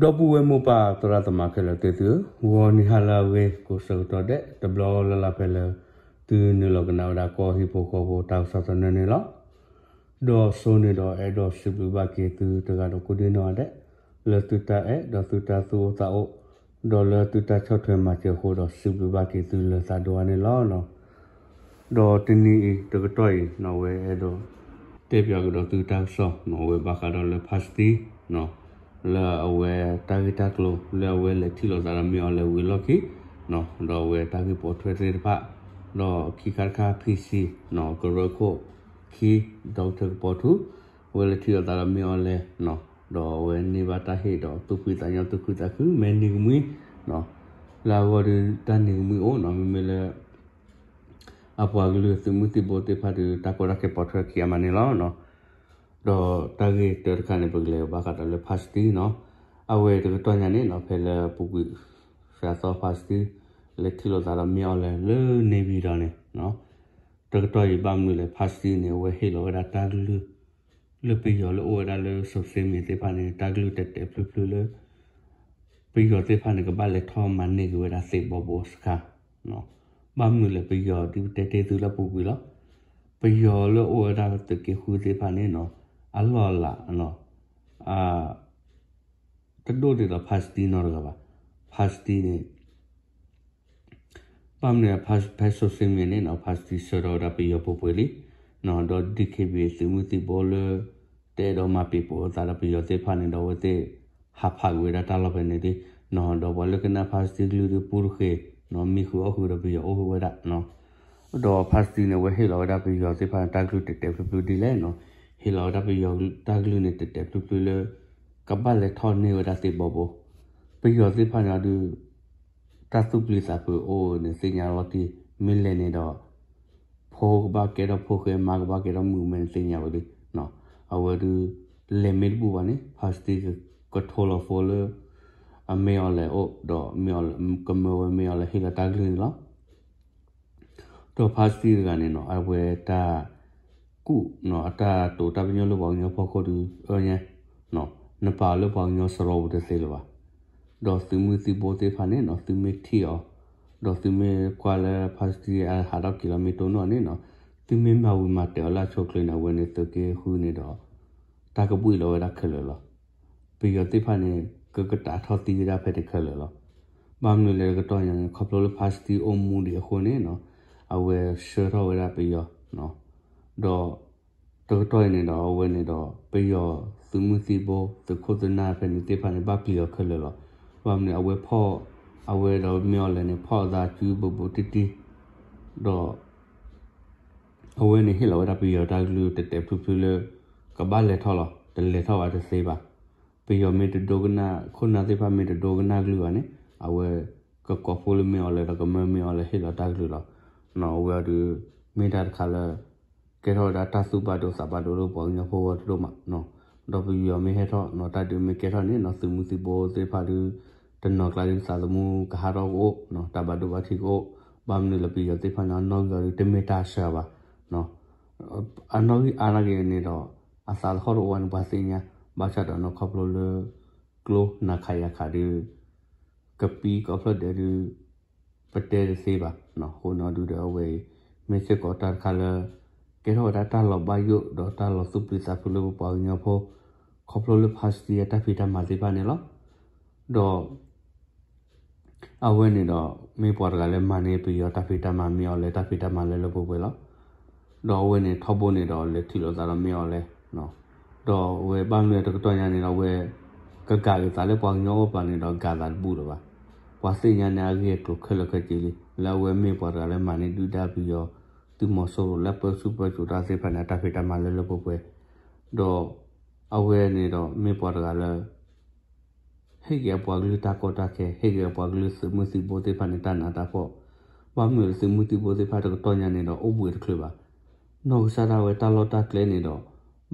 ဒီပုၢ်ဝဲၢ်မိၢ်ပၢ်သရၣ်သမါခဲလၢာ်သ့ၣ်သုဧၢ, ဂီၤနံၤဟါလၢအဂ့ၤ ကိးဆၢကတီၢ်ဒဲး တဘျီလၢ်လၢ်ဖဲလၢ သုနုာ်လီၤကနၣ်ဝဲဒၣ်ကီၢ်ဟံၣ်ဖိဃီဖိတၢ်ကစီၣ်သနၢၣ်န့ၣ်လီၤ. ဒီးစိန့ၣ်ဒီးအဲၣ်ဒိးစံးဘျုးဘၣ်က့ၤသုတဂၤဒီးကိးဒံနီၢ်ဂၤဒဲး လၢသုတၢ်အဲၣ်ဒီးသုတၢ်သူၣ်အိၣ်သးအိၣ် ဒီးလၢသုတၢ်ဆီၣ်ထွဲမၤစၢၤအဃိဒီး စံးဘျုးဘၣ်က့ၤသုလၢသးဒိၣ်အါန့ၣ်လီၤ. ဒီးတနံၤအံၤတကတီၢ်အံၤ နီၢ်ဝဲအဲၣ်ဒိး တဲပၠးကဒီးသုတၢ်ကစီၣ် နီၢ်ဝဲဘၣ်ဃးဒီးလၢဖါစတံ လၢအဝဲတၢ်ဂ့ၢ်တၢ်ကျိၤ လၢအဝဲလဲၤထံၣ်လိာ်သးဒီးမ့ၢ်အီၤလဲၤဝံၤအလီၢ်ခံ ဒီးအဝဲတၢ်ဂ့ၢ်ပိာ်ထွဲသ့ၣ်တဖၣ် ဒီးခံခါတခါ ဖံဆံ ကရၢခိၣ်ခံ ဒီကထၢၣ်ကပီၤထူ အဝဲလဲၤထံၣ်လိာ်သးဒီးမ့ၢ်အီၤလဲၤ ဒီးအဝဲန့ၢ်ဘၣ်တၢ်ဟ့ၣ်ဒီးသူၣ်ဖှံသးညီသူၣ်ခုသးခု မ့ၢ်နံၤကမှံ လၢအဂီၢ်ဒီးတၢ်နံၤကမှံအိၣ်နီၤ မ့မ့ၢ်လၢ အပှၤကလုာ်သုးမုၢ်သံၣ်ဘိသ့ၣ်တဖၣ်ဒီး တၢ်ကီတၢ်ခဲပိာ်ထွဲခံအါမးန့ၣ်လီၤ. ဒီးတၢ်ဂ့ၢ်တၢတခါန့ၣ် ပကလဲၤဘၣ်ဃးဒီးလၢဖါစတံနီၤ အဝဲတကတီၢ်ညါန့ၣ်နီၤ ဖဲလၢပူၤကွံာ် စှၤသီဖါစတံ လဲၤထံၣ်လိာ်သးဒီးမ့ၢ်အီၤလဲၤလၢန့ၣ်ဝံၤဒီးန့ၣ် တကတီၢ်အံၤဘၣ်မနုၤလဲၣ် ဖါစတံန့ၣ် အဝဲဟ့ၣ်လီၤဝဲဒၣ်တၢ်ကလုၢ် လၢပယီၤလၢအိၣ်ဝဲဒၣ်လၢ social media သ့ၣ်တဖၣ်န့ၣ် တၢ်ကလုၢ်တဲာ်တဲာ်ဖျုးဖျုးလၢ ပယီၤသ့ၣ်တဖၣ်န့ၣ် ကဘၣ်လဲၤထီၣ်မၤန့ၢ်က့ၤဝဲဒၣ်သ့ၣ်ဘီဘိစခါ ဘၣ်မနုၤလဲၣ် ပယီၤဒ်ပတဲတ့ၢ်သုလၢပူၤကွံာ်လီၤ. ပယီၤလၢအိၣ်ဝဲဒၣ်သုးက့ဃုသ့ၣ်တဖၣ်န့ၣ်နီၤ အလီၢ်အလၤ တဒိၣ်ဒ်သိးဖါစတံနီတဂၤဘၣ်. ဖါစတံန့ၣ် ဘၣ်မနုၤ ဖဲ social media န့ၣ်နီၤ ဖါစတံဆှၢထီၣ်ဝဲဒၣ်ပယီၤပှဲၤပှဲၤလံ ဒီး DKBA သုးမုၢ်သံၣ်ဘိလၢ တအဲၣ်ဒိးမၤပံာ်ပီၤအသးဒီးပယီၤသ့ၣ်တဖၣ်န့ၣ်ဒီး အဝဲသ့ၣ်ဟးဖးကွံာ်ဝဲဒၣ်တၢ်လီၢ်ဖဲန့ၣ်လံ ဒီးပှၤလၢကနၣ်ဖါစတံကလုၢ်ဒီးပူတဃ့ၢ် မံဃုာ်အီၣ်ဃုာ်ဒီးပယီၤအိၣ်ဃုာ်ဝဲဒၣ် ဒီးဖါစတံန့ၣ် အဝဲဟ့ၣ်လီၤဝဲဒၣ်ပယီၤသ့ၣ်တဖၣ်န့ၣ် တၢ်ကလုၢ်တဲာ်တဲာ်ဖျုးဖျုးဒ်လဲၣ်နီၤ ဟ့ၣ်လီၤဝဲဒၣ်ပယီၤတၢ်ကလုၢ်န့ၣ် တဲာ်တဲာ်ဖျုးဖျုးလၢ ကဘၣ်လဲၤထီၣ်န့ၢ်ဝဲဒၣ်သ့ၣ်ဘီဘိ ပယီၤသ့ၣ်တဖၣ်န့ၣ်အဒုး တၢ်သူၣ်ပျံၤသးဖုးအိၣ်န့ၣ်သ့ၣ်ညါလီၤတံၢ် မ့ၢ်လဲၤန့ၣ်ဒီး ဖိကဘၣ်ကဲထီၣ်ဖိဃဲ မါကဘၣ်ကဲထီၣ်မုၣ်ကမဲန့ၣ်သ့ၣ်ညါဝဲလံ အဝဲဒုး လဲၤမ့ၢ်တဘူၣ်ဘၣ်န့ၣ် ဖါစတံကထိလီၤဖိလၢ အမ့ၢ်အီၤလဲၤအိၣ် ဒီးမ့ၢ်အီၤလဲၤ ကမၢဝဲမ့ၢ်အီၤလဲၤဟ့ၣ်လီၤတၢ်ကလုၢ်န့ၣ်လီၤ. ဒီးဖါစတံတဂၤန့ၣ်နီၤ အဝဲတၢ်ကူၣ်နီၤ အတၢ်တိာ်တၢ်ပညိၣ်လၢပှၤကညီဖီခိၣ်ဒုး အၢညါ နပာ်အီၤလၢပှၤကညီစရီပူၤတသ့လၢၤဘၣ်. ဒီးသုးမုၢ်သံၣ်ဘိသ့ၣ်တဖၣ်န့ၣ်နီၤ သုမ့ၢ်ထံၣ်အီၤ ဒီးသုမ့ၢ်ကွၢ်လၢဖါစတံအဟးထီၣ်က့ၤလီၤမ့ၢ်တိၢ်နီၣ်န့ၣ်နီၤ သုမ့ၢ်မၤဝံၤမၤတဲာ်အီၤလၢအဆိအချ့န့ၣ် အဝဲန့ၣ်သုးက့ဃုန့ၣ်ဒီး တၢ်ကဘှံးလီၤဝဲဒၣ်ခဲလၢာ်လီၤ. ပယီၤသ့ၣ်တဖၣ်န့ၣ် ကကတးထီၣ်သံဝဲဒၣ်ဖဲန့ၣ်ခဲလၢာ်လီၤ. ဘၣ်မနုၤလဲၣ်တကတီၢ်ညါန့ၣ် ခီဖျိလၢဖါစတံအိၣ်မူဒံးအဃိန့ၣ်နီၤ အဝဲဆှၢထီၣ်ဝဲဒၣ်ပယီၤ ဒီး တကတီၢ်အံၤန့ၣ်ဒီး အဝဲန့ၣ်ဒီး ပယီၤသုးမုၢ်သံၣ်ဘိ သုးခိၣ်သုးနၢ်ဖဲန့ၣ်သ့ၣ်တဖၣ်န့ၣ် ဘၣ်ပျံၤအီၤခဲလၢာ်လီၤ. ဘၣ်မနုၤ အဝဲဖီၣ် အဝဲဒီးမ့ၢ်အီၤလဲၣ်န့ၣ် ဖီၣ်အသးစုဘူးဘူးတံၢ်တံၢ် ဒီး အဝဲန့ၣ်ဟ့ၣ်လီၤဝဲဒၣ်ပယီၤတၢ်ကလုၢ်တဲာ်တဲာ်ဖျုးဖျုးလၢ ကဘၣ်လဲၤထီၣ်လီၤ တလဲၤထီၣ်ဘၣ်တသ့ဘၣ်. ပယီၤမ့ၢ်တဒိကနၣ် ခိၣ်နၢ်သ့ၣ်တဖၣ်မ့ၢ်တဒိကနၣ်ကလုၢ်ဘၣ်န့ၣ် အဝဲ ကကိးဖိလၢမ့ၢ်အီၤလဲၣ်ဒီး ကမၢမ့ၢ်အီၤလဲၣ်ဟ့ၣ်လီၤတၢ်ကလုၢ်လီၤ. အဝဲအီၤဒုး မ့ၢ်တၢ်တခါလၢ ကဲထီၣ်ဝဲဒၣ်တၢ်သူၣ်ဘၣ်ဒိသးဘၣ်ဒိလၢပှၤကညီဖိဂီၢ်တဒိၣ်မး ဒီးပယီၤမ့ၢ်ဟဲထီၣ်နီၤ တၢ်ဒုးမ့ၢ်ကဲထီၣ်န့ၣ်နီၤ သုးမုၢ်သံၣ်ဘိသ့ၣ်တဖၣ်ဒုး တနီၤကျါဒုးသးသမူကဟးထီၣ်ကအိၣ် တၢ်ဘၣ်ဒိဘၣ်ထံးကအိၣ် ဘၣ်မနုၤလၢပယီၤသ့ၣ်တဖၣ်န့ၣ် အနီၣ်ဂံၢ်အီၤဒုးတမ့ၢ်တၢ်ဆှၢဘၣ် အနီၣ်ဂံၢ်အါနာ်က့ၤန့ၣ်ဒီး အသးသဟီၣ်တအိၣ်ဘၣ်န့ၣ် ပှၤသ့ၣ်ညါ ဘၣ်ဆၣ်ဒီးနီၤ ခီဖျိလၢ ကျိနၤခးယၤခးဒုး ကပံကီဖျၢၣ်ဒဲးဒုး ပတဲတသ့ဘၣ်နီၤ အဃိန့ၣ်အီၤဒုးဒီးအဝဲအံၤ မ့ၢ်စ့ၢ်ကီးတၢ်တခါလၢ ကဲထီၣ်ဝဲဒၣ်တၢ်လီၤဘၣ်ယိၣ်ဒီးတၢ်လီၤသူၣ်ပျံၤသးဖုးလၢပပှၤကညီဖိ ခီဖျိလၢဖါစတံအတၢ်ဖံးတၢ်မၤသ့ၣ်တဖၣ်န့ၣ်လီၤ. ဒီး အဝဲန့ၣ်ဒီး မ့ၢ်ပှၤတဂၤလၢမၤန့ၢ်ပယီၤတၢ်ဖံးတၢ်မၤ မ့ၢ်အီၤလဲၣ်တၢ်ဖံးတၢ်မၤလၢလၢပှဲၤပှဲၤလီၤ. ဒီးအဝဲန့ၣ်ထီဘိန့ၣ်ဒီး လဲၤထံၣ်လိာ်သးဒီးမ့ၢ်အီၤလဲၣ် ဒီးအဝဲဘၣ်မနုၤတကတီၢ်ညါန့ၣ်ဒီး အဝဲ ကဂာ်က့ၤသးလၢပှၤကညီအိၣ်ပာ်န့ၣ်ဒီး ဂာ်သးတဘူၣ်လၢၤဘၣ်. ပှၤသ့ၣ်ညါန့ၣ်အဂ့ၢ်အကျိၤခဲလၢာ်ခဲဆ့လံ လၢအဝဲမ့ၢ်ပှၤတဂၤလၢမၤန့ၢ်ဒုၣ်ဒါပယီၤ သုးမီၤစိရိၤလၢပၢဆူၣ်ပၢစိးတၢ်သ့ၣ်တဖၣ်န့ၣ် အတၢ်ဖံးတၢ်မၤလၢလၢပှဲၤပှဲၤ ဒီး အဝဲန့ၣ်ဒီးမ့ၢ်ပှၤတဂၤလၢ ဟ့ၣ်က့ၤအပှၤကလုာ်တၢ်ကီတၢ်ခဲ ဟ့ၣ်က့ၤအပှၤကလုာ်သုးမုၢ်သံၣ်ဘိသ့ၣ်တဖၣ်န့ၣ် တၢ်နးတၢ်ဖှီၣ်, ဘၣ်မနုၤသုးမုၢ်သံၣ်ဘိသ့ၣ်တဖၣ်တကတီၢ်ညါန့ၣ်ဒီး အိၣ်ဘှံးတချုးဘၣ်. နီၢ်ကစၢ်ဒၣ်ဝဲတၢ်လီၢ်တၢ်ကျဲန့ၣ်ဒီး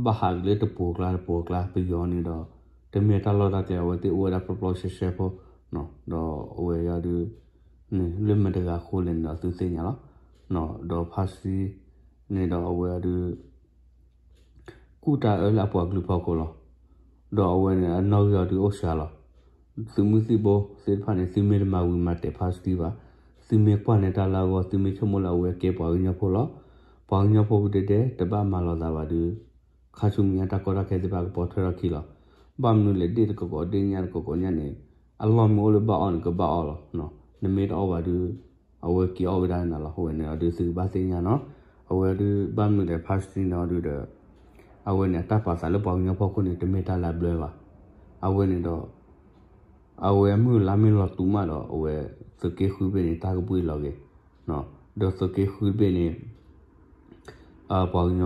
ဘၣ်ဟးက့ၤလၢတပူၤကျါတပူၤကျါ ပယီၤန့ၣ်ဒီး တမ့ၢ်တၢ်လီၢ်တၢ်ကျဲ အဝဲသ့ၣ်အိၣ်ဝဲဒၣ်ပျီပျီဆှဲဆှဲဖိ, ဒီးအဝဲယၤဒုး လၢမတၤတဂၤအဃိလဲၣ်န့ၣ်ဒီးသုသ့ၣ်ညါလီၤ. ဒီးဖါစံန့ၣ်ဒီးအဝဲအီၤဒုး ကူၣ်တၢ်အၢလၢအပှၤကလုာ်ဖီခိၣ်လီၤ. ဒီးအဝဲန့ၣ်အနီၣ်ဂံၢ်အီၤဒုးအိၣ်စှၤလီၤ. သုးမုၢ်သံၣ်ဘိသ့ၣ်တဖၣ်န့ၣ် သုမ့ၢ်တမၤဝံၤမၤတဲာ်ဖါစတံဘၣ်, သုမ့ၢ်ကွၢ်န့ၣ်တၢ်လၢအဂီၢ် သုမ့ၢ်ဆိကမိၣ်လၢအဝဲကဲပှၤကညီဖိလီၤ. ပှၤကညီဖိကဒဲဒဲ တဘၣ်မၤလီၤသးဘၣ်ဒီး ခါဆူမဲာ်ညါတၢ်ကီတၢ်ခဲသ့ၣ်တဖၣ်ကပိာ်ထွဲထီၣ်ခံလီၤ. ဘၣ်မနုၤလဲၣ် ဒ့ၣ်တကီးကီး ဒ့ၣ်ညၣ်တကီးကီးညၣ်န့ၣ် အလီၢ်မ့ၢ်အိၣ်လၢဘၣ်အီၣ်န့ၣ် ကဘၣ်အီၣ်လီၤ. နမ့ၢ်တအီၣ်ဘၣ်ဒီး အဝဲက့ၤအီၣ်ဝဲဒၣ်နၤလီၤ. အဝဲန့ၣ်အီၤဒုးသုကဘၣ်သ့ၣ်ညါနီၤ. အဝဲဒုးဘၣ်မနုၤလဲၣ် ဖါစတံန့ၣ်အီၤဒုးဒီး အဝဲန့ၣ်အတၢ်ပာ်သးလၢပှၤကညီဖီခိၣ်န့ၣ် တမ့ၢ်တၢ်လၢအဘျၢဘၣ်. အဝဲန့ၣ်ဒီး အဝဲမုၢ်လါမ့ၢ်လီၤတူာ်မးဒီး အဝဲသုးက့ဃုဘ့ၣ်န့ၣ် တၢ်ကဘှံးလီၤက့ၤ, ဒီးသုးက့ဃုဘ့ၣ်န့ၣ် ပှၤကညီ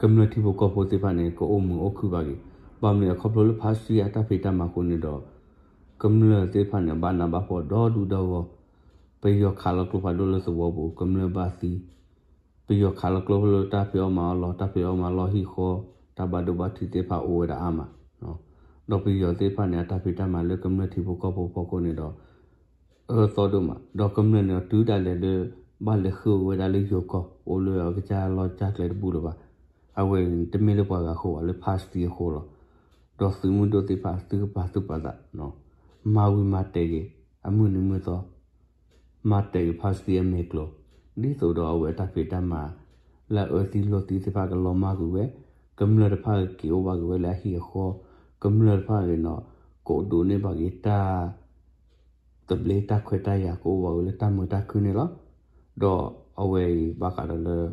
ကမျၢၢ်ထံဖိကီၢ်ဖိသ့ၣ်တဖၣ်န့ၣ် ကအိၣ်မုာ်အိၣ်ခုၣ်ဘၣ်က့ၤ, ဘၣ်မနုၤလဲၣ် ခီဖျိလၢဖါစတံအတၢ်ဖံးတၢ်မၤအဃိန့ၣ်ဒီး ကမျၢၢ်သ့ၣ်တဖၣ်န့ၣ် ဘၣ်နးဘၣ်ဖှီၣ်ဒီဒူၣ်ဒီဂီၢ်, ပယီၤခးလီၤကျိဖးဒိၣ်လၢသဝီပူၤ ကမျၢၢ်ဘၣ်သံ, ပယီၤခးလီၤကျိဖးဒိၣ်လၢတၢ်ဖံးအီၣ်မၤအီၣ်လီၢ် တၢ်ဖံးအီၣ်မၤအီၣ်လီၢ်ဟံၣ်ဃီ တၢ်ဘၣ်ဒိဘၣ်ထံးသ့ၣ်တဖၣ်အိၣ်ဝဲဒၣ်အါမး, ဒီးပယီၤသ့ၣ်တဖၣ်န့ၣ် အတၢ်ဖံးတၢ်မၤလၢကမျၢၢ်ထံဖိကီၢ်ဖိဖီခိၣ်န့ၣ်ဒီး အၢသီဒိၣ်မး, ဒီးကမျၢၢ်န့ၣ်ဒီးတုၤဒၣ်လဲာ်လၢ ဘၣ်လဲၤဃုအီၣ်ဝဲဒၣ်လၢယိၤကီၢ် အိၣ်လၢအကစၢ်လီၢ်ကစၢ်ကျဲတဘူၣ်လၢၤဘၣ်. အဝဲအံၤန့ၣ် တမ့ၢ်လၢပှၤဂၤအဃိဘၣ် လၢဖါစတံအဃိလီၤ. ဒီးသုးမုၢ်ဒိၣ်သ့ၣ်တဖၣ် သုကပာ်သူၣ်ပာ်သး မၤဝံၤမၤတဲာ်က့ၤ အမုၢ်နံၤမုၢ်သီ မၤတဲာ်က့ၤဖါစတံအမဲာ်ကျိၤ, ဒ်သိးဒီးအဝဲအတၢ်ဖံးတၢ်မၤ လၢအအၢသံလိာ်သံသ့ၣ်တဖၣ်ကလီၤမၢ်ကွံာ်ဝဲ, ကမျၢၢ်တဖၣ်ကက့ၤအိၣ်ဘၣ်က့ၤဝဲလၢအဟံၣ်အဃီ, ကမျၢၢ်တဖၣ်န့ၣ်ဒီး ကအိၣ်ဒိးန့ၢ်ဘၣ်က့ၤတၢ်သဘျ့တၢ်ခွဲးတၢ်ယာ် ကအိၣ်ဘၣ်က့ၤလၢတၢ်မုာ်တၢ်ခုၣ်န့ၣ်လီၤ. ဒီးအဝဲအံၤဘၣ်ဃးဒီးလၢ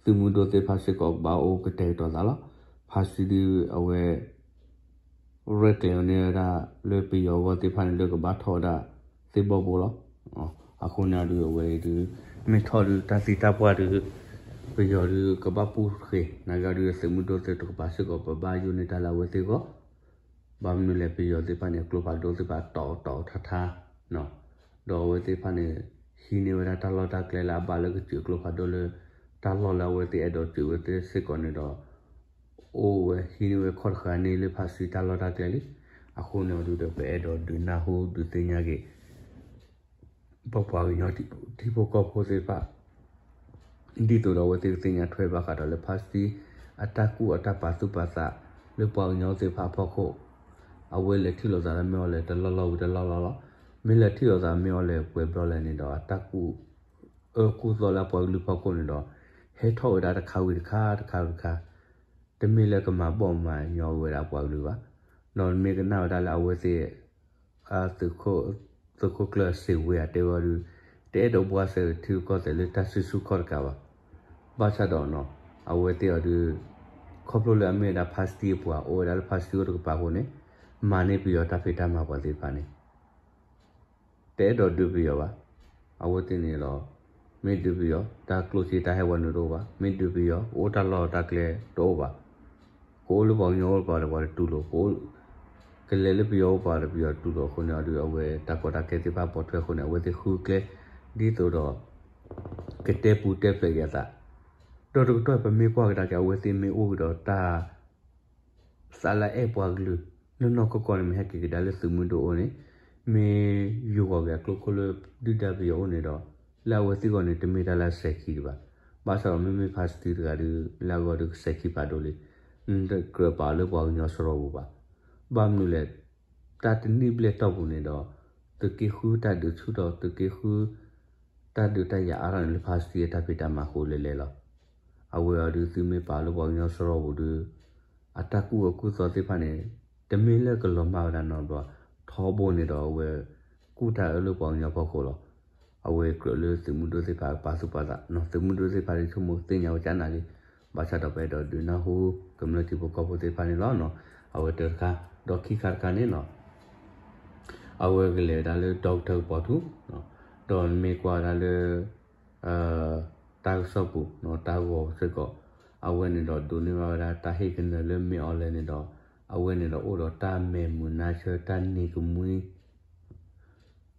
သုးမုၢ်ဒိၣ်သ့ၣ်တဖၣ်စ့ၢ်ကီးကဘၣ်အိၣ်ကတဲာ်ကတီၤသးလီၤ. ဖါစတံဒုးအဝဲ ရဲၣ်ကျဲၤန့ၢ်ဝဲဒၣ်လၢပယီၤအဂီၢ်သ့ၣ်တဖၣ်န့ၣ် လၢကဘၣ်ထီၣ်ဝဲဒၣ်သ့ၣ်ဘီၣ်ဘိလီၤ. အဃိန့ၣ်ဒုးအဝဲအံၤဒုး မ့ၢ်ထီၣ်ဒုးတၢ်သံတၢ်ပှၢ်ဒုး ပယီၤဒုးကဘၣ်ပူၣ်ဃ့ၢ် နာ်က့ဒုးသုးမုၢ်ဒိၣ်သ့ၣ်တကပၤစ့ၢ်ကီး ပဘၣ်ယိၣ်န့ၢ်တၢ်လၢအဝဲသ့ၣ်အဂီၢ် ဘၣ်မနုၤလဲၣ် ပယီၤသ့ၣ်တဖၣ်န့ၣ် ကျိဖးဒိၣ်သ့ၣ်တဖၣ်တီတီထါထါ, ဒီးအဝဲသ့ၣ်တဖၣ်န့ၣ် ဟံးန့ၢ်ဝဲဒၣ်တၢ်လီၢ်တၢ်ကျဲလၢအဘၣ်လၢကစၢၢ်ကျိဖးဒိၣ်လၢ တၢ်လီၢ်လၢအဝဲသ့ၣ်အဲၣ်ဒိးစၢၢ်ဝဲသ့ၣ်စ့ၢ်ကီးန့ၣ်ဒီး အိၣ်ဝဲဟံးန့ၢ်ဝဲခီၣ်တဃာ်န့ၣ်လၢဖါစတံတၢ်လီၢ်တၢ်ကျဲလံ. အဃိန့ၣ်အီၤဒုးဒီး ပအဲၣ်ဒိးဒုးနၢ်ဟူဒုးသ့ၣ်ညါက့ၤ ပပှၤကညီထံဖိကီၢ်ဖိသ့ၣ်တဖၣ် ဒ်သိးဒီးအဝဲသ့ၣ်ကသ့ၣ်ညါထွဲဘၣ်ဃးဒီးလၢဖါစတံ အတၢ်ကူၣ်အတၢ်ပာ်သူၣ်ပာ်သး လၢပှၤကညီသ့ၣ်တဖၣ်အဖီခိၣ်, အဝဲလဲၤထံၣ်လိာ်သးလၢမ့ၢ်အီၤလဲၣ်တလီၢ်လီၢ်ဝံၤတလီၢ်လီၢ်လီၤ. မ့ၢ်လဲၤထံၣ်လိာ်သးမ့ၢ်အီၤလဲၣ်ပှဲၤဘျီလဲၣ်န့ၣ်ဒီး အတၢ်ကူၣ်အၢကူၣ်သီလၢအပှၤကလုာ်ဖီခိၣ်န့ၣ်ဒီး ဟဲထီၣ်ဝဲဒၣ်တခါဝံၤတခါ တခါဝံၤတခါ တမ့ၢ်လၢကမၤဘီၣ်မၤညီဝဲဒၣ်ပှၤကလုာ်ဘၣ်. ဒီးမ့ၢ်ကနၣ်ဝဲဒၣ်လၢအဝဲသ့ၣ် သုးခိၣ်ကျၢၢ်စ့ၣ်ဝ့ၤဧါ တဲဝဲဒုး တအဲၣ်ဒိးဘှါစဲထံရူၢ်ကီၢ်သဲးလၢတၢ်စုဆူၣ်ခီၣ်တကးဘၣ်. ဘၣ်ဆၣ်ဒီး အဝဲသ့ၣ်အီၤဒုး ခီဖျိလၢအမ့ၢ်ဝဲဒၣ်ဖါစတံအပှၤ အိၣ်ဝဲဒၣ်လၢဖါစတံအိၣ်တကပၤအဃိန့ၣ် မၤန့ၢ်ပယီၤတၢ်ဖံးတၢ်မၤပှၤသ့ၣ်တဖၣ်န့ၣ် တအဲၣ်ဒိးဒုးပယီၤဘၣ်. အဝဲသ့ၣ်န့ၣ်ဒီး မ့ၢ်ဒုးပယီၤ တၢ်ကျိၣ်စ့တၢ်ဟဲဝဲနုာ်တအိၣ်ဘၣ်, မ့ၢ်ဒုးပယီၤ ကအိၣ်တၢ်လီၢ်တၢ်ကျဲတအိၣ်ဘၣ်. ကအိၣ်လၢပှၤကညီအိၣ်ပှၤဒီးပှၤတတူၢ်လိာ်, ကလဲၤလၢပယီၤအိၣ်ပှၤဒီးပယီၤတူၢ်လိာ်အဃိန့ၣ်အီၤဒုး အဝဲတၢ်ကီတၢ်ခဲသ့ၣ်တဖၣ်ပိာ်ထွဲအဃိန့ၣ် အဝဲသ့ၣ်ဃုကျဲ ဒ်သိးဒီး ကတဲပူၤတဲဖျဲးက့ၤအသး ဒီးတကတီၢ်ပမ့ၢ်ကွၢ်ကဒါက့ၤ အဝဲသ့ၣ်မ့ၢ်အိၣ်ကဒီးတၢ် သးလၢအဲၣ်ပှၤကလုာ် လၢနီၢ်ကီၢ်ကီၢ်န့ၣ် မ့ၢ်ဟဲက့ၤကဒါလၢသုးမုၢ်ဒိၣ်အိၣ်န့ၣ် မ့ၢ်ယူၤဂီၤက့ၤအကျိခိၣ်လၢဒုၣ်ဒါပယီၤအိၣ်န့ၣ်ဒီး လၢအဝဲသ့ၣ်အဂီၢ်န့ၣ် တမ့ၢ်တၢ်လၢအစဲၤခံဒံးဘၣ်. ဘၣ်ဆၣ်ဒီးမ့မ့ၢ်ဖါစတံတဂၤဒုး လၢအဂီၢ်ဒုးကစဲၤခံဖးဒိၣ်လံ. ကြၢးပာ်အီၤလၢပှၤကညီစရီပူၤဘၣ်. ဘၣ်မနုၤလဲၣ် တၢ်တနံၣ်ဘျဲၣ်တီၢ်ပူၤန့ၣ်ဒီး သုးက့ဃုတၢ်ဒုးဆူၣ်ထီၣ် သုးက့ဃု တၢ်ဒုးတၢ်ယၤအါထီၣ်န့ၣ်လၢဖါစတံအတၢ်ဖံးတၢ်မၤအဃိလဲၤလဲၤလီၤ. အဝဲအီၤဒုးသုမ့ၢ်ပာ်လၢပှၤကညီစရီပူၤဒုး အတၢ်ကူၣ်အၢကူၣ်သီသ့ၣ်တဖၣ်န့ၣ် တမ့ၢ်လၢကလီၤမၢ်ဝဲဒၣ်နီတဘျီ, ထီဘိန့ၣ်ဒီးအဝဲ ကူၣ်တၢ်အၢလၢပှၤကညီဖီခိၣ်လီၤ. အဝဲကြၢးလၢသုးမုၢ်ဒိၣ်သ့ၣ်တဖၣ်ပာ်သူၣ်ပာ်သး, သုးမုၢ်ဒိၣ်သ့ၣ်တဖၣ်ဒုးဆိကမိၣ်သ့ၣ်ညါဝဲကနၣ်လံ. ဘၣ်ဆၣ်ဒီးပအဲၣ်ဒိးဒုးနၢ်ဟူ ကမျၢၢ်ထံဖိကီၢ်ဖိသ့ၣ်တဖၣ်န့ၣ်လီၤ. အဝဲတၢတခါ, ဒီးခံခါတခါန့ၣ် အဝဲကလဲၤဝဲဒၣ်လၢ Doctor ကပီၤထူ, ဒီးနမ့ၢ်ကွၢ်ဝဲဒၣ်လၢ တၢ်ကစီၣ်ပူၤ တၢ်ဂီၤစ့ၢ်ကီး, အဝဲန့ၣ်ဒီးဒိးန့ၢ်ဘၣ်ဝဲဒၣ်တၢ်ဟ့ၣ်ကနၢၤလၢမ့ၢ်အီၤလဲၣ်န့ၣ်ဒီး အဝဲန့ၣ်ဒီးအိၣ်ဒီးတၢ်မဲာ်မုာ်နါဆၢ တၢ်နံၤကမှံ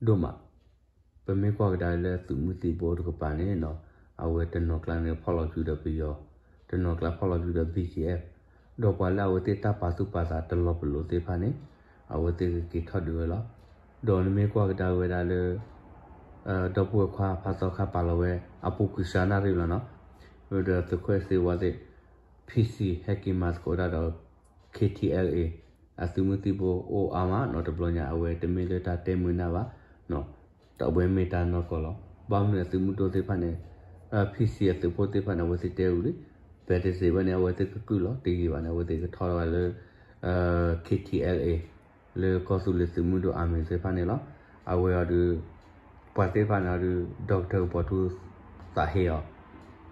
ဒိၣ်မး. ပမ့ၢ်ကွၢ်ကဒါလၢသုးမုၢ်သံၣ်ဘိတကပၤန့ၣ် အဝဲတနီၤကျါန့ၣ် ဖီၣ်လီၤစုဒီးပယီၤ, တနီၤကျါဖီၣ်လီၤစုဒီး ဘီကၠံၣ်အဲၣ်, ဒီးပှၤလၢအဝဲသ့ၣ်တၢ်ပာ်သူၣ်ပာ်သးတလီၤပလိာ်သ့ၣ်တဖၣ်န့ၣ် အဝဲသ့ၣ်ကက့ၤထီၣ်ဒုးဝဲလီၤ. ဒီးနမ့ၢ်ကွၢ်ကဒါဝဲဒၣ်လၢ ဒီပုၢ်ဝဲၢ်ခွါဖးသီခါပာ်လီၤဝဲ အပူၤကွံာ်စှၤနၣ်ရံၣ်လီၤနီၤ, ဒီးသုးခိၣ်စ့ဝါသ့ၣ် PC ဟဲက့ၤမၤသကိးတၢ်ဒီး KTLA အသုးမုၢ်သံၣ်ဘိအိၣ်အါမးနီၤ တဘျီညါ အဝဲတမ့ၢ်လၢတၢ်တဲမုာ်နၢ်ဘၣ်, တၢ်အဝဲမ့ၢ်တၢ်နီၢ်ကီၢ်လီၤ. ဘၣ်မနုၤအသုးမုၢ်ဒိၣ်သ့ၣ်တဖၣ်န့ၣ် ဖံၣ်စံအသုးဖိသ့ၣ်တဖၣ်န့ၣ် အဝဲသ့ၣ်တဲဝံၤလံ, ပတစ့ဝဲန့ၣ် အဝဲသ့ၣ်ကကုၢ်လီၤ တယံာ်ဘၣ်န့ၣ် အဝဲသ့ၣ်ကထီထီၣ်ဝဲလၢ K T L A လၢကီၢ်သူလ့ၤသုးမုၢ်ဒိၣ်အမံၤသ့ၣ်တဖၣ်န့ၣ်လီၤ. အဝဲအီၤဒုး ပှၤသ့ၣ်တဖၣ်န့ၣ်အီၤဒုး ဒီကထၢၣ်ကပီၤထူသးဟ့အီၤ,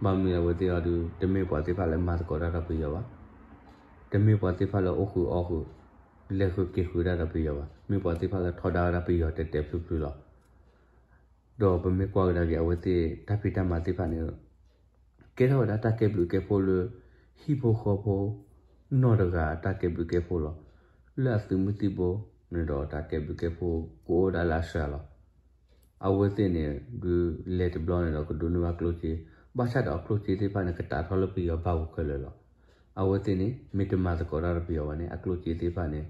ဘၣ်မနုၤအဝဲသ့ၣ်အီၤဒုး တမ့ၢ်ပှၤသ့ၣ်တဖၣ်လၢမၤသကိးတၢ်ဒီးပယီၤဘၣ်, တမ့ၢ်ပှၤသ့ၣ်တဖၣ်လၢအိၣ်ဃုာ်အီၣ်ဃုာ် လဲၤဃုာ်က့ၤဃုာ်တၢ်ဒီးပယီၤဘၣ်, မ့ၢ်ပှၤသ့ၣ်တဖၣ်လၢထီဒါဝဲဒၣ်ပယီၤတဲာ်တဲာ်ဖျုးဖျုးလီၤ. ဒီးပမ့ၢ်ကွၢ်ကဒါက့ၤ အဝဲသ့ၣ်တၢ်ဖံးတၢ်မၤသ့ၣ်တဖၣ်န့ၣ် ကဲထီၣ်ဝဲဒၣ်တၢ်ကဲဘျုးကဲဖှိၣ်လၢ ဟံၣ်ဖိဃီဖိ နီၢ်တဂၤအတၢ်ကဲဘျုးကဲဖှိၣ်လီၤ. လၢအသုးမုၢ်သံၣ်ဘိန့ၣ်ဒီးတၢ်ကဲဘျုးကဲဖှိၣ်ကအိၣ်ဒၣ်လၢအစှၤလီၤ. အဝဲသ့ၣ်န့ၣ် ဒုးလဲၤတဘျီန့ၣ်ဒီးကဒိးန့ၢ်ဘၣ်ကျိၣ်စ့, ဘၣ်ဆၣ်ဒီးအကျိၣ်စ့သ့ၣ်တဖၣ်န့ၣ် ကတးထီၣ်လၢပယီၤဘၣ်ပူၤခဲလၢာ်လီၤ. အဝဲသ့ၣ်န့ၣ် မ့ၢ်တမၤသကိးတၢ်ဒီးပယီၤဘၣ်န့ၣ် အကျိၣ်စ့သ့ၣ်တဖၣ်န့ၣ်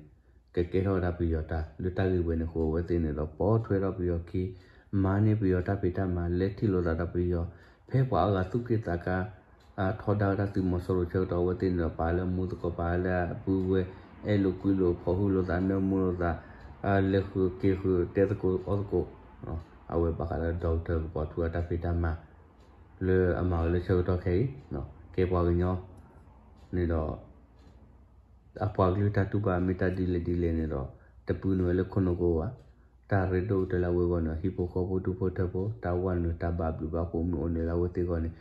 ကကဲထီၣ်ဝဲဒၣ်ပယီၤတၢ်လၢတၢ်ဂ့ၢ်ဝဲန့ၣ်အဃိ အဝဲသ့ၣ်န့ၣ်ဒီးပိာ်ထွဲထီၣ်ပယီၤခံ, မၤန့ၢ်ပယီၤတၢ်ဖံးတၢ်မၤ လဲၤထံၣ်လိာ်သးဒီးပယီၤ, ဖဲပှၤအါဂၤသူၣ်က့သးကါ ထီဒါဝဲဒၣ်သုးမီၤစိရိၤဆၢကတီၢ် အဝဲသ့ၣ်န့ၣ်ဒီးပာ်လၢမူသကိး ပာ်လၢအပုၢ်ဝဲၢ် အဲၣ်လိာ်ကွံလိာ် ဖီၣ်ဟုလိာ်သး နၢမူလိာ်သး လဲၤဃုာ်က့ၤဃုာ် တဲသကိးအီသကိး, အဝဲဘၣ်ဃးလၢဒီကထၢၣ်ကပီၤထူအတၢ်ဖံးတၢ်မၤ လၢအမၤဝဲလၢဆၢကတီၢ်ခဲအံၤ ကဲပှၤကညီန့ၣ်ဒီး အပှၤကလုာ်တၢ်တူၢ်ဘၣ်မ့ၢ်တၢ်ဒ်လဲၣ်ဒ်လဲၣ်န့ၣ်ဒီး တပုၢ်န့ၢ်ဝဲလၢခိၣ်နူာ်ကိးဘၣ်, တၢ်ရ့ဒိၣ်ကတၢၢ်လၢအဝဲအဂီၢ်န့ၣ် ဟံၣ်ဖိဃီဖိဒူၣ်ဖိထၢဖိ တၢ်ဝဲနုာ်တၢ်ဘၣ်ဘျုးဘၣ်ဖှိၣ်မ့ၢ်အိၣ်န့ၣ်လၢအဝဲသ့ၣ်အဂီၢ်န့ၣ်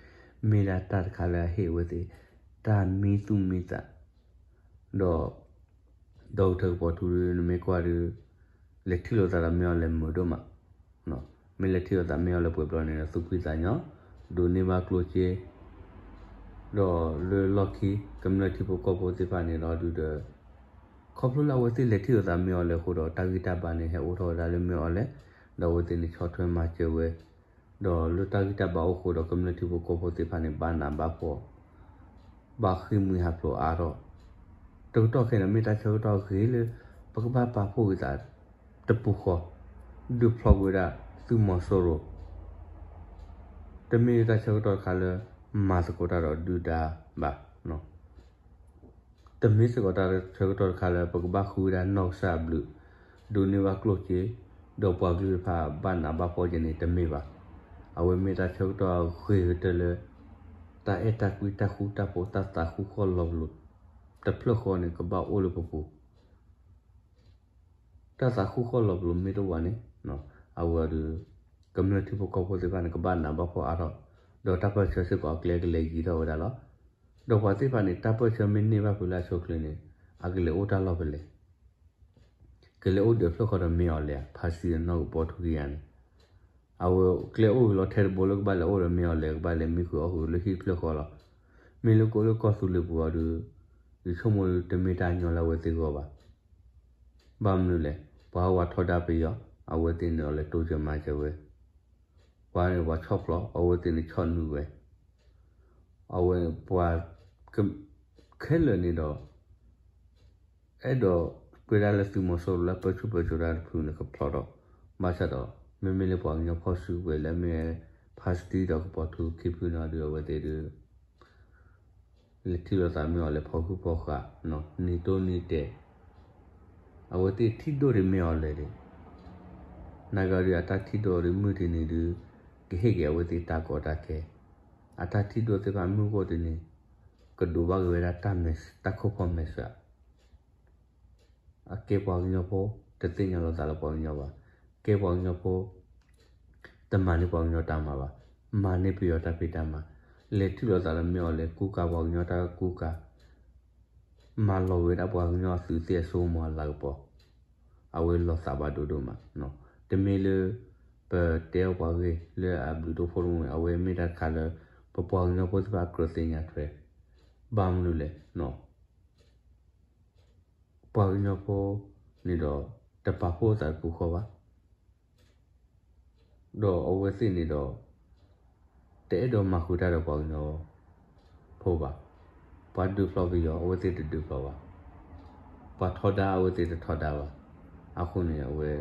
မ့ၢ်ဒၣ်တၢ်တခါလၢအဟ့ၣ်အဝဲသ့ၣ် တၢ်မံသူၣ်မံသး ဒီး ဒီကထၢၣ်ကပီၤထူဒုး နမ့ၢ်ကွၢ်ဒုး လဲၤထံၣ်လိာ်သးဒီးမ့ၢ်အီၤလဲၤမုာ်ဒိၣ်မး, မ့ၢ်လဲၤထံၣ်လိာ်သးမ့ၢ်အီၤလဲၤပှဲၤဘျီန့ၣ်ဒီး သူၣ်ဖှံသးညီ, ဒိးန့ၢ်ဘၣ်ကျိၣ်စ့, ဒီးလၢလီၢ်ခံ ကမျၢၢ်ထံဖိကီၢ်ဖိသ့ၣ်တဖၣ်န့ၣ်ဒီးဒုးဒီး ခီဖျိလၢအဝဲသ့ၣ်လဲၤထံၣ်လိာ်သးမ့ၢ်အီၤလဲၤအဃိဒီး တၢ်ဂံၢ်တၢ်ဘါန့ၣ် ဟဲအိၣ်ထီၣ်ဝဲဒၣ်လၢမ့ၢ်အီၤလဲၤ, ဒီးအဝဲသ့ၣ်န့ၣ်ဆီၣ်ထွဲမၤစၢၤဝဲ, ဒီးလၢတၢ်ဂံၢ်တၢ်ဘါအိၣ်အဃိဒီး ကမျၢၢ်ထံဖိကီၢ်ဖိသ့ၣ်တဖၣ်န့ၣ် ဘၣ်နးဘၣ်ဖှီၣ် ဘၣ်ဃ့ၢ်မှံဟးဖျိးအါထီၣ်, တကတီၢ်ခဲအံၤန့ၣ် မ့ၢ်တၢ်ဆၢကတီၢ်ဂ့ၤလၢ ပကဘၣ်ပာ်ဖှိၣ်က့ၤသး တပူၤဃီ, ဒုးဖျီကွံာ်ဝဲဒၣ်သုးမီၤစိရိၤ, တမ့ၢ်တၢ်ဆၢကတီၢ်တခါလၢ မၤသကိးတၢ်ဒီးဒုၣ်ဒါဘၣ်, တမ့ၢ်စ့ၢ်ကီးတၢ်ဆၢကတီၢ်တခါလၢ ပကဘၣ်ဃုဝဲဒၣ်နီၢ်ကစၢ်အဘျုး, ဒိးန့ၢ်ဘၣ်ကျိၣ်စ့, ဒီးပှၤကလုာ်တဖၣ်ဘၣ်နးဘၣ်ဖှီၣ်က့ၤန့ၣ် တမ့ၢ်ဘၣ်. အဝဲမ့ၢ်တၢ်ဆၢကတီၢ်ဂ့ၤကတၢၢ်လၢ တၢ်အဲၣ်တၢ်ကွံတၢ်ဃူတၢ်ဖိး တၢ်သးဃူဃီၣ်လီၤပလိာ် တဖျၢၣ်ဃီန့ၣ် ကဘၣ်အိၣ်လၢပပူၤ တၢ်သးဃူဃီၣ်လီၤပလိာ်မ့ၢ်တအိၣ်ဘၣ်န့ၣ် အဝဲအီၤဒုး ကမျၢၢ်ထံဖိကီၢ်ဖိသ့ၣ်တဖၣ်န့ၣ် ကဘၣ်နးဘၣ်ဖှီၣ်အါထီၣ်, ဒီးတၢ်ပၢၢ်ဆၢစ့ၢ်ကီးအကျဲကလဲၤယံၤထီၣ်ဝဲဒၣ်လီၤ. ဒီးပှၤသ့ၣ်တဖၣ်န့ၣ် တၢ်ပၢၢ်ဆၢမ့ၢ်န့ၢ်ဘၣ်ဖုးလၢအဆိအချ့န့ၣ် အကလဲၤအိၣ်တၢ်လီၢ်ဖဲလဲၣ် ကလဲၤအိၣ်ဒၢးဖျၢၣ်ဃီဒီးမ့ၢ်အီၤလဲၤဧါ, ဖါစံဒီးနီၢ်ကပီၤထူကယၤန့ၣ် အဝဲကျဲအိၣ်ဂ့ၤလီၤထဲတဘိလၢကဘၣ်လဲၤအိၣ်ဒီးမ့ၢ်အီၤလဲၤ ကဘၣ်လဲၤမံဃုာ်အီၣ်ဃုာ်လၢဟံၣ်တဖျၢၣ်ဃီလီၤ. မ့ၢ်လၢကအိၣ်လၢကီၢ်သူလ့ၤပူၤအီၤဒုး ယဆိကမိၣ်ဒုးတမ့ၢ်တၢ်ညီလၢအဝဲသ့ၣ်အဂီၢ်ဘၣ်. ဘၣ်မနုၤလဲၣ်, ပှၤဟးဂီၤထီဒါပယီၤ အဝဲသ့ၣ်န့ၣ်အီၤလဲၤတိစၢၤမၤစၢၤဝဲ, ပှၤန့ၣ်ပှၤဆီၣ်ဖျိး အဝဲသ့ၣ်န့ၣ်ဆီၣ်နုာ်ဝဲ, အဝဲပှၤ ခဲလၢာ်န့ၣ်ဒီး အဲၣ်ဒိးကွဲးဒၣ်လၢသုးမီၤစိရိၤလၢပၢဆူၣ်ပၢစိးတၢ်တဖုန့ၣ်ကဖျိးထီၣ်, ဘၣ်ဆၣ်ဒီး မ့မ့ၢ်လၢပှၤကညီဖီၣ်စုကဝဲၤလၢမ့ၢ်ဖါစတံဒီးကပီၤထူခံဖုန့ၣ်ဒီးအဝဲသ့ၣ်ဒုး လဲၤထံၣ်လိာ်သးမ့ၢ်အီၤလဲၤဖီၣ်ဟုၣ်ဖီၣ်ဃာ် နံၤတိၢ်နံၤတဲာ်, အဝဲသ့ၣ်ထံၣ်ဒိၣ်ဒံးမ့ၢ်အီၤလဲၤဒံး, နာ်က့ဒုးအတၢ်ထံၣ်ဒိၣ်ဒုးမုၢ်တနံၤဒုး ကဟ့ၣ်က့ၤအဝဲသ့ၣ်တၢ်ကီတၢ်ခဲ, အတၢ်ထံၣ်ဒိၣ်သ့ၣ်တဖၣ်မုၢ်ဂီၢ်တနံၤ ကဒိးဘၣ်က့ၤဝဲဒၣ်တၢ်မဲာ် တၢ်ခိၣ်ဖီမဲာ်ဆှး အကဲပှၤကညီဖိ တသ့ၣ်ညါလိာ်သးလၢပှၤကညီဘၣ်, ကဲပှၤကညီဖိ တမၤန့ၢ်ပှၤကညီတၢ်မၤဘၣ်, မၤန့ၢ်ပယီၤတၢ်ဖံးတၢ်မၤ, လဲၤထံၣ်လိာ်သးလၢမ့ၢ်အီၤလဲၤကူကၤပှၤကညီတၢ်ကူကၤ, မၤလီၤဝဲဒၣ်ပှၤကညီအသုးသ့ၣ်အစိကမီၤအလၤကပီၤ, အဝဲလီၤသးဘၣ်ဒိဒိၣ်မး, တမ့ၢ်လၢ ပတဲအီၤပှၤဂ့ၢ်လၢအဘျုးဒိၣ်ဖှိၣ်တမူန့ၣ် အဝဲမ့ၢ်တၢ်တခါလၢ ပပှၤကညီဖိသ့ၣ်တဖၣ်ကြၢးသ့ၣ်ညါထွဲ, ဘၣ်မနုၤလဲၣ် ပှၤကညီဖိန့ၣ်ဒီး တပာ်ဖှိၣ်သးတပူၤဃီဘၣ်, ဒီးအဝဲသ့ၣ်န့ၣ်ဒီး တအဲၣ်ဒိးမၤဃုာ်တၢ်ဒီးပှၤကညီဖိဘၣ်, ပှၤဒုးဖျိးပယီၤ အဝဲသ့ၣ်တဒုးဖျိးဘၣ်, ပှၤထီဒါအဝဲသ့ၣ်တထီဒါဘၣ်, အဃိန့ၣ် အဝဲ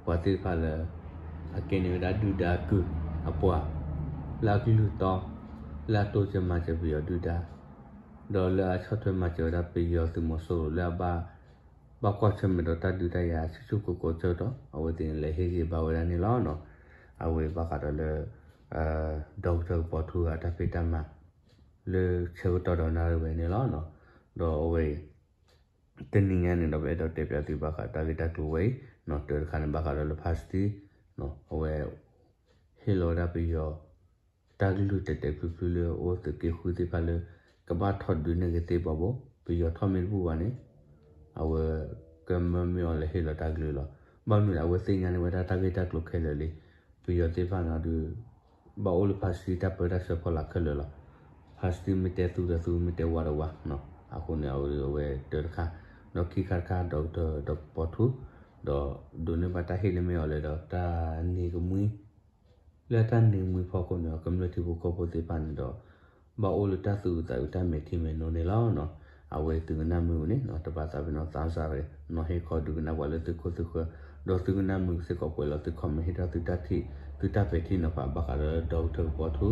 ပှၤသ့ၣ်တဖၣ်လၢ အကဲန့ၢ်ဝဲဒၣ်ဒုၣ်ဒါကုၢ်အပှၤ လၢအကလုၢ်တီ လၢအတိစၢၤမၤစၢၤပယီၤဒုၣ်ဒါ ဒီးလၢအဆီၣ်ထွဲမၤစၢၤဝဲဒၣ်ပယီၤသုးမီၤစိရိၤလၢအဘၣ် ဘၣ်ကွၢ်ဆၢၣ်မဲာ်ဒီးတၢ်ဒုးတၢ်ယၤဆူၣ်ဆူၣ်ကိၢ်ကိၢ်ဆၢကတီၢ် အဝဲသ့ၣ်န့ၣ် လဲၤဟ့ၣ်ဂံၢ်ဘါဝဲဒၣ်န့ၣ်လီၤ. အဝဲဘၣ်ဃးဒီးလၢ ဒီကထၢၣ်ကပီၤထူဂၤတၢ်ဖံးတၢ်မၤ လၢဆၢကတီၢ်ဒီးနၣ်ရံၣ်ဝဲန့ၣ်လီၤ. ဒီးအဝဲ တနံၤညါန့ၣ်ဒီး ပအဲၣ်ဒိးတဲပၠးသုဘၣ်ဃးတၢ်ဂ့ၢ်တၢ်ကျိၤဝဲအံၤ, တၢ်တခါန့ၣ် ဘၣ်ဃးဒီးလၢ ဖါစတံ အဝဲ ဟ့ၣ်လီၤဝဲဒၣ်ပယီၤ တၢ်ကလုၢ်တဲာ်တဲာ်ဖျုးဖျုးလၢအိၣ်သုးက့ဃုသ့ၣ်တဖၣ်လၢ ကဘၣ်ထီၣ်ဒုးနဲၣ်က့ၤသ့ဘီဘိ, ပယီၤထီၣ်မ့ၢ်တဘူၣ်ဘၣ်န့ၣ် အဝဲကမၢမ့ၢ်အီၤလၢဟ့ၣ်လီၤတၢ်ကလုၢ်လီၤ. ဘၣ်မနုၤလဲၣ် အဝဲသ့ၣ်ညါန့ၢ်ဝဲဒၣ်တၢ်ဂ့ၢ်တၢ်ကျိၤခဲလၢာ်လံ. ပယီၤသ့ၣ်တဖၣ်န့ၣ်ဒီး ဘၣ်အိၣ်လၢ ဖါစတံ တၢ်ပၢတၢ်ဆှၢဖီလာ်ခဲလၢာ်လီၤ. ဖါစတံ မ့ၢ်တဲသူဒီးသူ မ့ၢ်တဲဝါဒီးဝါ, အဃိန့ၣ် အဝဲတၢ်တခါ, ဒီးခံခါတခါ ဒီကထၢၣ်ဒီးကပီၤထူ, ဒီးဒိးန့ၢ်ဘၣ်တၢ်ဟ့ၣ်လၢမ့ၢ်အီၤလဲၣ်ဒီး တၢ်နံၤကမှံ လၢတၢ်နံၤမှံဖီခိၣ်န့ၣ်ဒီး ကမျၢၢ်ထံဖိကီၢ်ဖိသ့ၣ်တဖၣ်န့ၣ်ဒီး ဘၣ်အိၣ်လၢတၢ်သူၣ်အုးသးအုးတၢ်မဲာ်ထံမဲာ်နိန့ၣ်လီၤ. အဝဲသုကနၣ်မုာ်န့ၣ် တဘၣ်သးပ့ၤနီၣ် သးစၢ်ရ့ၣ် နီၢ်ဟ့ၣ်ခီဒုးကနၣ်ပှၤလၢသုခိၣ်သုဃၢၤ, ဒီးသုကနၣ်မုာ်စ့ၢ်ကီးပှဲၤလီၤသု comment ဟ့ၣ်ထီၣ်သုတၢ်ထံၣ် သုတၢ်ပဲာ်ထံနီၤဖးဘၣ်ဃးဒီးလၢဒီကထၢၣ်ကပီၤထူ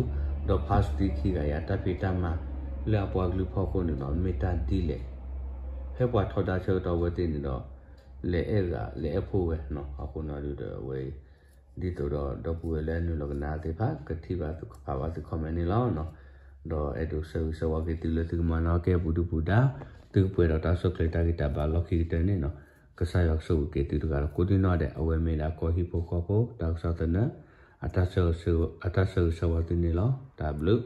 ဒီးဖါစတံခံဂၤအံၤ တၢ်ဖံးတၢ်မၤ လၢအပှၤကလုာ်ဖီခိၣ်န့ၣ်ဒီး မ့ၢ်တၢ်ဒ်လဲၣ်, ဖဲပှၤထီဒါဆၢကတီၢ်ဝဲသ့ၣ်န့ၣ်ဒီး လဲၤအဲၣ်ဂၤလဲၤအဲၣ်ဖိဝဲနီၤ. အဃိန့ၣ်ဒီးအဝဲ ဒ်သိးဒီး ဒီပုၢ်ဝဲၢ်လၢအနုာ်လီၤကနၣ်သ့ၣ်တဖၣ် ကထံၣ်ဘၣ်သုကဖးဘၣ်သု comment န့ၣ်လီၤ. ဒီးအဲၣ်ဒိးဆၢဂ့ၤဆၢဝါက့ၤသုလၢသုကမၤနၢၤက့ၤပူၤဒုပူၤဒါ, သုကပှဲၤဒီးတၢ်ဆိၣ်ချ့တၢ်ဂံၢ်တၢ်ဘါလီၢ်ခံကတၢၢ်န့ၣ်နီၤ. ကစၢ်ယွၤကဆိၣ်ဂ့ၤက့ၤသုတဂၤဒီးကိးဒံနီၢ်ဒဲး အဝဲမ့ၢ်ဒၣ်ကီၢ်ဟံၣ်ဖိဃီဖိ တၢ်ကစီၣ်သနၢၣ် အတၢ်ဆၢဂ့ၤဆၢဝါသုန့ၣ်လီၤ. တၢ်ဘျုး